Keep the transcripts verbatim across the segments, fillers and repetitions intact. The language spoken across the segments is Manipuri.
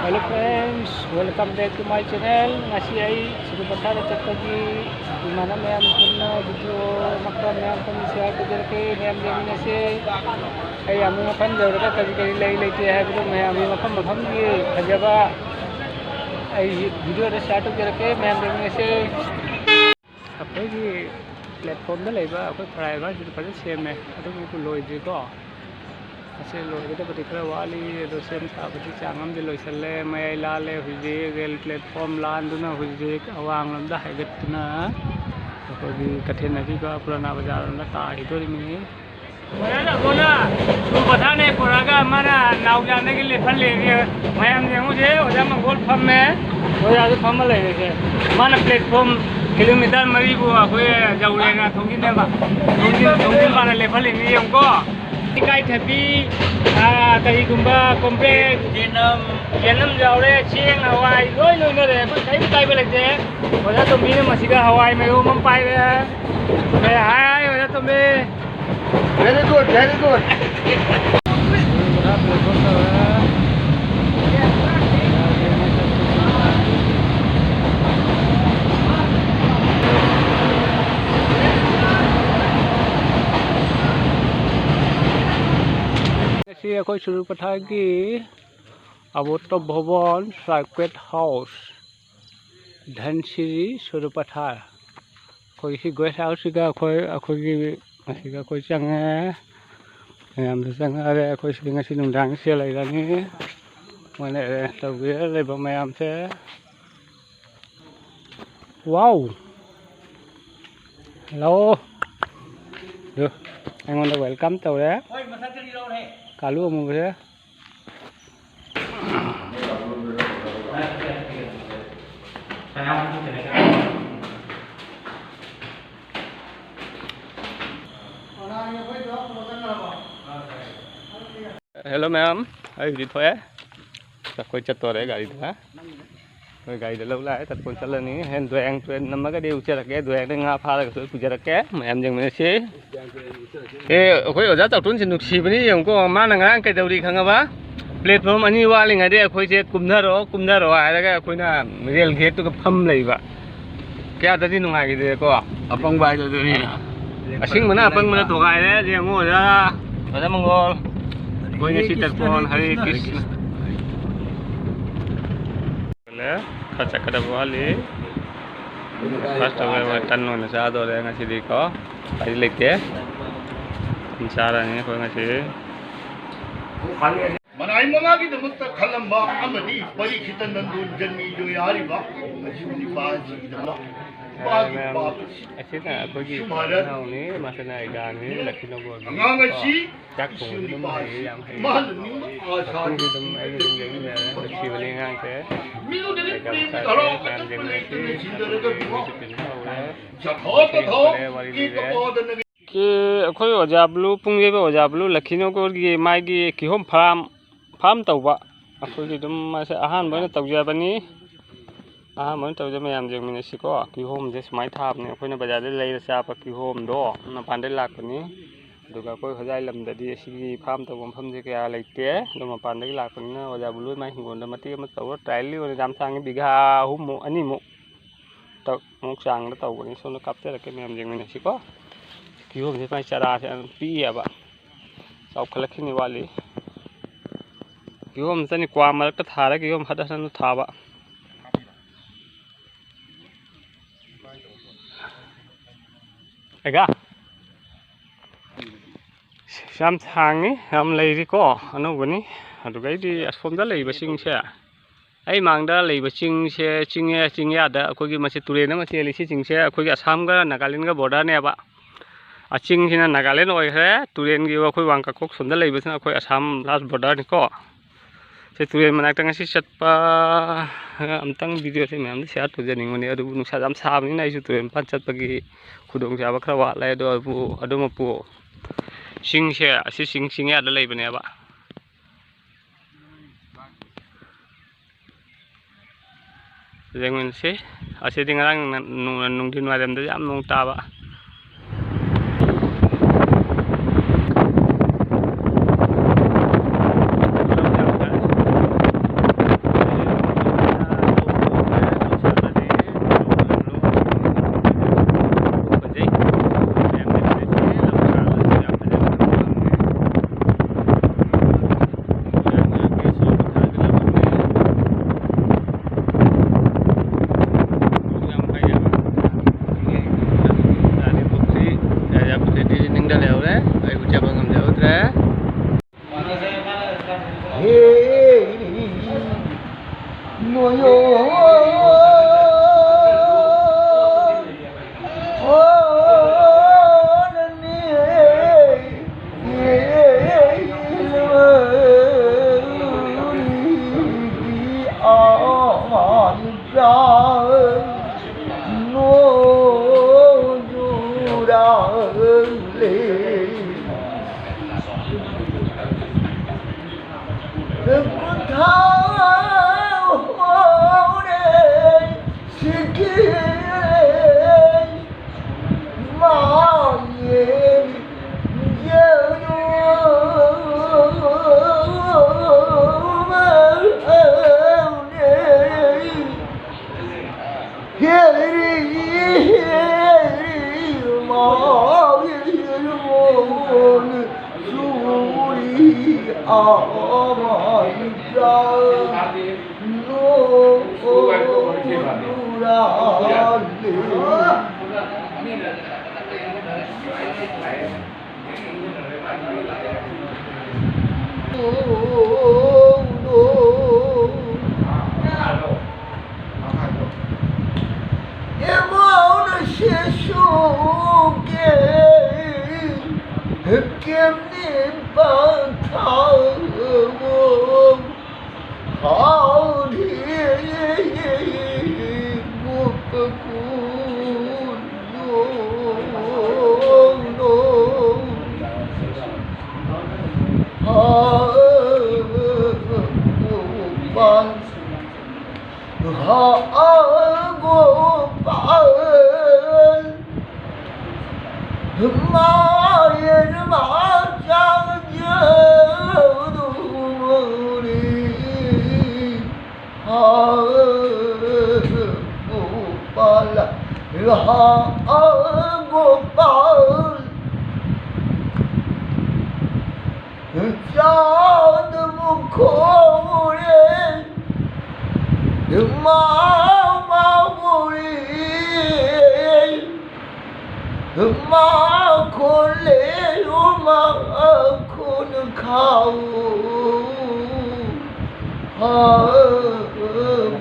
Hello friends, welcome back to my channel. ꯉꯁꯤ ꯑꯩ ꯁꯨꯔꯨꯄꯊꯥꯗ ꯆꯠꯄꯒꯤ ꯏꯃꯥꯟꯅꯕ ꯃꯌꯥꯝ ꯄꯨꯟꯅ ꯚꯤꯗꯤꯑꯣ ꯑꯃꯈꯛ ꯃꯌꯥꯝ ꯄꯨꯟꯅ ꯁꯤꯌꯔ ꯇꯧꯖꯔꯛꯀꯦ꯫ ꯃꯌꯥꯝ ꯌꯦꯡꯃꯤꯟꯅꯁꯦ꯫ ꯑꯩ ꯌꯥꯝꯅ ꯃꯐꯝ ꯌꯧꯔꯒ ꯀꯔꯤ ꯀꯔꯤ ꯂꯩ ꯂꯩꯇꯦ ꯍꯥꯏꯕꯗꯣ ꯃꯌꯥꯝꯒꯤ ꯃꯐꯝ ꯃꯐꯝꯒꯤ ꯐꯖꯕ ꯑꯩ ꯚꯤꯗꯤꯑꯣꯗ ꯁꯤꯌꯔ ꯇꯧꯖꯔꯛꯀꯦ꯫ ꯃꯌꯥꯝ ꯌꯦꯡꯃꯤꯟꯅꯁꯦ꯫ ꯑꯩꯈꯣꯏꯒꯤ ꯄ꯭ꯂꯦꯠꯐꯣꯝꯗ ꯂꯩꯕ ꯑꯩꯈꯣꯏ ꯐ꯭ꯂꯥꯏꯑꯣꯚꯔꯁꯤꯗꯤ ꯐꯖꯅ ꯁꯦꯝꯃꯦ, ꯑꯗꯨꯕꯨ ꯂꯣꯏꯗ꯭ꯔꯤꯀꯣ꯫ ꯃꯁꯤ ꯂꯣꯏꯒꯗꯕꯗꯤ ꯈꯔ ꯋꯥꯠꯂꯤ, ꯑꯗꯣ ꯁꯦꯝ ꯁꯥꯕꯗꯤ ꯆꯥꯡ ꯑꯃꯗꯤ ꯂꯣꯏꯁꯤꯜꯂꯦ꯫ ꯃꯌꯥꯏ ꯂꯥꯜꯂꯦ ꯍꯧꯖꯤꯛ, ꯔꯦꯜ ꯄ꯭ꯂꯦꯠꯐꯣꯝ ꯂꯥꯟꯗꯨꯅ ꯍꯧꯖꯤꯛ ꯑꯋꯥꯡꯂꯣꯝꯗ ꯍꯥꯏꯒꯠꯇꯨꯅ ꯑꯩꯈꯣꯏꯒꯤ ꯀꯩꯊꯦꯜ ꯑꯔꯤꯕ ꯄꯨꯔꯥꯅꯥ ꯕꯖꯥꯔ ꯂꯣꯝꯗ ꯇꯥꯈꯤꯗꯣꯔꯤꯕꯅꯤ꯫ ꯑꯣꯖꯥ ꯖꯒꯣꯅ ꯁ꯭ꯀꯨꯜ ꯄꯊꯥꯅꯦ ꯄꯨꯔꯛꯑꯒ ꯃꯥꯅ ꯅꯥꯎꯖꯥꯟꯗꯒꯤ ꯂꯦꯞꯍꯜꯂꯦ꯫ ꯃꯌꯥꯝ ꯌꯦꯡꯉꯨꯁꯦ, ꯑꯣꯖꯥ ꯃꯪꯒꯣꯜ ꯐꯝꯃꯦ, ꯑꯣꯖꯥꯁꯨ ꯐꯝꯃ ꯂꯩꯔꯦꯁꯦ꯫ ꯃꯥꯅ ꯄ꯭ꯂꯦꯠꯐꯣꯝ ꯀꯤꯂꯣꯃꯤꯇꯔ ꯃꯔꯤꯕꯨ ꯑꯩꯈꯣꯏ ꯌꯧꯔꯦꯅ ꯊꯣꯡꯖꯤꯟꯅꯦꯕ꯫ ꯊꯣꯡꯖꯤꯟ, ꯊꯣꯡꯖꯤꯟ ꯃꯥꯅ ꯂꯦꯞꯍꯜꯂꯤꯅꯤ ꯌꯦꯡꯉꯨꯀꯣ꯫ ꯏꯀꯥꯏꯊꯕꯤ, ꯑꯥ, ꯀꯔꯤꯒꯨꯝꯕ ꯀꯣꯝꯄ꯭ꯔꯦꯛ, ꯌꯦꯅꯝ꯫ ꯌꯦꯅꯝ ꯌꯥꯎꯔꯦ, ꯆꯦꯡ, ꯍꯋꯥꯏ ꯂꯣꯏ ꯂꯣꯏꯅꯔꯦ꯫ ꯑꯩꯈꯣꯏ ꯀꯔꯤꯝ ꯀꯥꯏꯕ ꯂꯩꯇꯦ꯫ ꯑꯣꯖꯥ ꯇꯣꯝꯕꯤꯅ ꯃꯁꯤꯗ ꯍꯋꯥꯏ ꯃꯥꯏꯔꯣꯝ ꯑꯃ ꯄꯥꯏꯔꯦ꯫ ꯀꯩ ꯍꯥꯏ, ꯑꯣꯖꯥ ꯇꯣꯝꯕꯤ? Very good, very good. ꯁꯤ ꯑꯩꯈꯣꯏ ꯁꯨꯔꯨꯄꯊꯥꯒꯤ ꯑꯕꯣꯇ ꯚꯕꯟ ꯁꯥꯀ꯭ꯔꯦꯠ ꯍꯥꯎꯁ, ꯙꯟꯁꯤꯔꯤ ꯁꯨꯔꯨꯄꯊꯥ꯫ ꯑꯩꯈꯣꯏ ꯁꯤ ꯒꯦꯁ ꯍꯥꯎꯁꯁꯤꯒ ꯑꯩꯈꯣꯏ, ꯑꯩꯈꯣꯏꯒꯤ ꯉꯁꯤꯒ ꯑꯩꯈꯣꯏ ꯆꯪꯉꯦ꯫ ꯃꯌꯥꯝꯁꯨ ꯆꯪꯉꯛꯑꯔꯦ꯫ ꯑꯩꯈꯣꯏ ꯁꯤꯗꯤ ꯉꯁꯤ ꯅꯨꯡꯗꯥꯡ ꯁꯦꯜ ꯂꯩꯔꯅꯤ꯫ ꯃꯣꯏꯅ ꯑꯦꯔꯦꯟꯖ ꯇꯧꯕꯤꯔ ꯂꯩꯕ ꯃꯌꯥꯝꯁꯦ꯫ ꯋꯥꯎ! ꯍꯜꯂꯣ! ꯑꯗꯨ ꯑꯩꯉꯣꯟꯗ ꯋꯦꯜꯀꯝ ꯇꯧꯔꯦ꯫ ꯀꯥꯂꯨ ꯑꯃꯨꯕꯁꯦ꯫ ꯍꯦꯜꯂꯣ ꯃꯌꯥꯝ, ꯑꯩ ꯍꯧꯖꯤꯛ ꯊꯣꯛꯑꯦ꯫ ꯑꯩꯈꯣꯏ ꯆꯠꯇꯣꯔꯦ ꯒꯥꯔꯤꯗ꯫ ꯑꯩꯈꯣꯏ ꯒꯥꯔꯤꯗ ꯂꯧ ꯂꯥꯛꯑꯦ, ꯇꯠꯄꯣꯟ ꯆꯠꯂꯅꯤ꯫ ꯍꯣꯔꯦꯟ ꯗꯣꯌꯥꯡ ꯇꯨꯔꯦꯟ ꯅꯝꯃꯒꯗꯤ ꯎꯆꯦꯔꯛꯀꯦ, ꯗꯣꯌꯥꯡꯗ ꯉꯥ ꯐꯥꯔꯒꯁꯨ ꯑꯩ ꯄꯨꯖꯔꯛꯀꯦ꯫ ꯃꯌꯥꯝ ꯌꯦꯡꯃꯤꯟꯅꯁꯤ꯫ ꯑꯦ, ꯑꯩꯈꯣꯏ ꯑꯣꯖꯥ ꯆꯥꯎꯊꯣꯟꯁꯦ ꯅꯨꯡꯁꯤꯕꯅꯤ ꯌꯦꯡꯉꯨꯀꯣ꯫ ꯃꯥꯅ ꯉꯔꯥꯡ ꯀꯩꯗꯧꯔꯤ ꯈꯪꯉꯕ? ꯄ꯭ꯂꯦꯠꯐꯣꯝ ꯑꯅꯤ ꯋꯥꯠꯂꯤꯉꯩꯗ ꯑꯩꯈꯣꯏꯁꯦ ꯀꯨꯝꯊꯔꯛꯑꯣ, ꯀꯨꯝꯊꯔꯛꯑꯣ ꯍꯥꯏꯔꯒ ꯑꯩꯈꯣꯏꯅ ꯔꯦꯜ ꯒꯦꯠꯇꯨꯒ ꯐꯝ ꯂꯩꯕ꯫ ꯀꯌꯥꯗꯗꯤ ꯅꯨꯡꯉꯥꯏꯈꯤꯗ꯭ꯔꯦꯀꯣ꯫ ꯑꯄꯪꯕ ꯍꯥꯏꯗꯣ ꯑꯗꯨꯅꯤꯅ꯫ ꯑꯁꯤꯡꯕꯅ ꯑꯄꯪꯕꯅ ꯊꯣꯒꯥꯏꯔꯦ꯫ ꯌꯦꯡꯉꯨ ꯑꯣꯖꯥ, ꯑꯣꯖꯥ ꯃꯪꯒꯣꯜ꯫ ꯑꯩꯈꯣꯏ ꯉꯁꯤ ꯇꯔꯄꯣꯟ ꯍꯔꯦ ꯀ꯭ꯔꯤꯁꯅ꯫ ꯈꯔ ꯆꯠꯀꯗꯕ ꯋꯥꯠꯂꯤ꯫ ꯐꯥꯔꯁ ꯇꯧꯔꯦ, ꯇꯟ ꯑꯣꯏꯅ ꯆꯥꯗꯣꯔꯦ ꯉꯁꯤꯗꯤꯀꯣ꯫ ꯎꯄꯥꯏꯗꯤ ꯂꯩꯇꯦ꯫ ꯇꯟ ꯆꯥꯔꯅꯤ ꯑꯩꯈꯣꯏ ꯉꯁꯤ꯫ ꯃꯅꯥꯏ ꯃꯉꯥꯒꯤꯗꯃꯛꯇ ꯈꯜꯂꯝꯕ ꯑꯃꯗꯤ ꯄꯔꯤꯈꯤꯇ ꯅꯟꯗꯣꯟ ꯖꯟꯃꯤꯖꯣꯏ ꯍꯥꯏꯔꯤꯕ ꯅꯨꯄꯥ ꯑꯁꯤꯒꯤꯗꯃꯛ ꯃꯥꯒꯤ ꯄꯥꯞ ꯑꯁꯤꯅ ꯑꯩꯈꯣꯏꯒꯤ ꯁꯨꯃꯥꯔꯟ ꯏꯅꯥꯎꯅꯤ, ꯃꯥꯁꯤꯅ ꯑꯩꯒꯥꯅꯤ, ꯂꯛꯈꯤꯅꯧꯒꯤ ꯑꯉꯥꯡ ꯑꯁꯤ ꯆꯥꯛ ꯊꯣꯡꯕꯁꯨ ꯑꯗꯨꯝ ꯍꯩꯌꯦ, ꯌꯥꯝ ꯍꯩꯌꯦ꯫ ꯃꯥꯅ ꯅꯤꯡꯕ ꯑꯥꯁꯥ ꯑꯩꯈꯣꯏꯁꯨ ꯑꯗꯨꯝ, ꯑꯩꯁꯨ ꯑꯗꯨꯝ ꯌꯦꯡꯃꯤꯟꯅꯔꯦ, ꯅꯨꯡꯁꯤꯕꯅꯤ ꯑꯉꯥꯡꯁꯦ꯫ ꯃꯤꯑꯣꯏꯕꯗꯗꯤ ꯌꯥꯝ ꯄ꯭ꯔꯦꯝꯒꯤ ꯐꯔꯦ, ꯙꯔꯥ ꯌꯥꯝ ꯑꯀꯟꯕ ꯌꯦꯡꯃꯤꯟꯅꯁꯤ꯫ ꯂꯩꯇꯅ ꯍꯧꯔꯦ꯫ ꯌꯊꯥ ꯇꯊꯥ ꯐꯔꯦ, ꯋꯥꯔꯤ ꯂꯤꯔꯦ꯫ ꯀꯦꯇꯄꯥꯗ ꯀꯤ ꯑꯩꯈꯣꯏ ꯑꯣꯖꯥ ꯕ꯭ꯂꯨ, ꯄꯨꯡ ꯌꯩꯕ ꯑꯣꯖꯥ ꯕ꯭ꯂꯨ ꯂꯛꯈꯤꯅꯧꯒꯤ ꯃꯥꯒꯤ ꯀꯤꯍꯣꯝ ꯐꯥꯔꯝ, ꯐꯥꯔꯝ ꯇꯧꯕ꯫ ꯑꯩꯈꯣꯏꯒꯤ ꯑꯗꯨꯝ ꯃꯥꯁꯦ ꯑꯍꯥꯟꯕ ꯑꯣꯏꯅ ꯇꯧꯖꯕꯅꯤ꯫ ꯑꯍꯥꯟꯕ ꯑꯣꯏꯅ ꯇꯧꯖꯕ, ꯃꯌꯥꯝ ꯌꯦꯡꯃꯤꯟꯅꯁꯤꯀꯣ꯫ ꯀꯤꯍꯣꯝꯁꯦ ꯁꯨꯃꯥꯏꯅ ꯊꯥꯕꯅꯦ, ꯑꯩꯈꯣꯏꯅ ꯕꯖꯥꯔꯗ ꯂꯩꯔ ꯆꯥꯕ ꯀꯤꯍꯣꯝꯗꯣ, ꯃꯄꯥꯟꯗꯒꯤ ꯂꯥꯛꯄꯅꯤ꯫ ꯑꯗꯨꯒ ꯑꯩꯈꯣꯏ ꯍꯣꯖꯥꯏ ꯂꯝꯗꯗꯤ ꯑꯁꯤꯒꯤ ꯐꯥꯔꯝ ꯇꯧꯕ ꯃꯐꯝꯁꯦ ꯀꯌꯥ ꯂꯩꯇꯦ꯫ ꯑꯗꯣ ꯃꯄꯥꯟꯗꯒꯤ ꯂꯥꯛꯄꯅꯤꯅ ꯑꯣꯖꯥ ꯕ꯭ꯂꯨ ꯃꯥꯏ ꯍꯤꯡꯒꯣꯜꯗ ꯃꯇꯦꯛ ꯑꯃ ꯇꯧꯔ, ꯇ꯭ꯔꯥꯏꯌꯦꯜꯒꯤ ꯑꯣꯏꯅ ꯌꯥꯝ ꯁꯥꯡꯉꯤ, ꯕꯤꯘꯥ ꯑꯍꯨꯝꯃꯨꯛ, ꯑꯅꯤꯃꯨꯛ ꯇ-, ꯃꯨꯛ ꯆꯥꯡꯗ ꯇꯧꯕꯅꯤ꯫ ꯁꯣꯝꯗ ꯀꯥꯞꯆꯔꯛꯀꯦ, ꯃꯌꯥꯝ ꯌꯦꯡꯃꯤꯟꯅꯁꯤꯀꯣ꯫ ꯀꯤꯍꯣꯝꯁꯦ ꯃꯥꯏ ꯆꯔꯥꯁꯦ ꯌꯥꯝ ꯄꯤꯛꯑꯦꯕ, ꯆꯥꯎꯈꯠꯂꯛꯈꯤꯅꯤ ꯋꯥꯠꯂꯤ꯫ ꯀꯤꯍꯣꯝ ꯆꯠꯅꯤ, ꯀ꯭ꯋꯥ ꯃꯔꯛꯇ ꯊꯥꯔ ꯀꯤꯍꯣꯝ ꯍꯠ ꯍꯠ ꯍꯠ ꯊꯥꯕ꯫ ꯑꯩꯒ ꯌꯥꯝ ꯁꯥꯡꯉꯤ, ꯌꯥꯝ ꯂꯩꯔꯤꯀꯣ, ꯑꯅꯧꯕꯅꯤ꯫ ꯑꯗꯨꯒꯩꯗꯤ ꯑꯁꯣꯝꯗ ꯂꯩꯕꯁꯤꯡꯁꯦ, ꯑꯩ ꯃꯥꯡꯗ ꯂꯩꯕ ꯆꯤꯡꯁꯦ, ꯆꯤꯡꯌꯥ-, ꯆꯤꯡꯌꯥꯗ ꯑꯩꯈꯣꯏꯒꯤ ꯃꯁꯤ ꯇꯨꯔꯦꯟ ꯑꯃ ꯆꯦꯜꯂꯤ꯫ ꯁꯤ ꯆꯤꯡꯁꯦ ꯑꯩꯈꯣꯏꯒꯤ ꯑꯁꯥꯝꯒ ꯅꯥꯒꯥꯂꯦꯟꯒ ꯕꯣꯔꯗꯔꯅꯦꯕ꯫ ꯑ, ꯆꯤꯡꯁꯤꯅ ꯅꯥꯒꯥꯂꯦꯟ ꯑꯣꯏꯈ꯭ꯔꯦ, ꯇꯨꯔꯦꯟꯒꯤ ꯑꯩꯈꯣꯏ ꯋꯥꯡꯀꯥꯀꯣꯛ ꯁꯣꯝꯗ ꯂꯩꯕꯁꯤꯅ ꯑꯩꯈꯣꯏ ꯑꯁꯥꯝ ꯂꯥꯁ ꯕꯣꯔꯗꯔꯅꯤꯀꯣ꯫ ꯁꯤ ꯇꯨꯔꯦꯟ ꯃꯅꯥꯛꯇ ꯉꯁꯤ ꯆꯠꯄ, ꯑꯝꯇꯪ ꯚꯤꯗꯤꯑꯣꯁꯦ ꯃꯌꯥꯝꯗ ꯁꯤꯌꯥꯔ ꯇꯧꯖꯅꯤꯡꯕꯅꯤ, ꯑꯗꯨꯕꯨ ꯅꯨꯡꯁꯥ ꯌꯥꯝ ꯁꯥꯕꯅꯤꯅ ꯑꯩꯁꯨ ꯇꯨꯔꯦꯟ ꯃꯄꯥꯟ ꯆꯠꯄꯒꯤ ꯈꯨꯗꯣꯡꯆꯥꯕ ꯈꯔ ꯋꯥꯠꯂꯦ꯫ ꯑꯗꯣ ꯑꯗꯨꯕꯨ, ꯑꯗꯨꯃꯛꯄꯨ ꯆꯤꯡꯁꯦ, ꯑꯁꯤ ꯆꯤꯡ ꯆꯤꯡꯌꯥꯗ ꯂꯩꯕꯅꯦꯕ꯫ ꯌꯦꯡꯃꯤꯟꯅꯁꯤ꯫ ꯑꯁꯤꯗꯤ ꯉꯔꯥꯡ ꯅ-, ꯅꯨꯡ-, ꯅꯨꯡꯊꯤꯟ ꯋꯥꯏꯔꯝꯗ ꯌꯥꯝ ꯅꯣꯡ ꯇꯥꯕ꯫ ꯑꯗꯩꯗꯤ ꯅꯤꯡꯗ ꯂꯩꯍꯧꯔꯦ, ꯑꯩꯕꯨ ꯆꯦꯟꯕ ꯉꯝꯖꯍꯧꯗ꯭ꯔꯦ꯫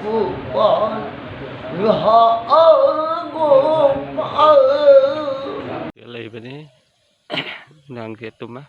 ꯒꯣꯄꯥꯜ, ꯔꯥꯙꯥ ꯒꯣꯄꯥꯜ꯫ ꯂꯩꯕꯅꯤ꯫ ꯅꯨꯡꯗꯥꯡ ꯒꯦꯠꯇꯨꯃ꯫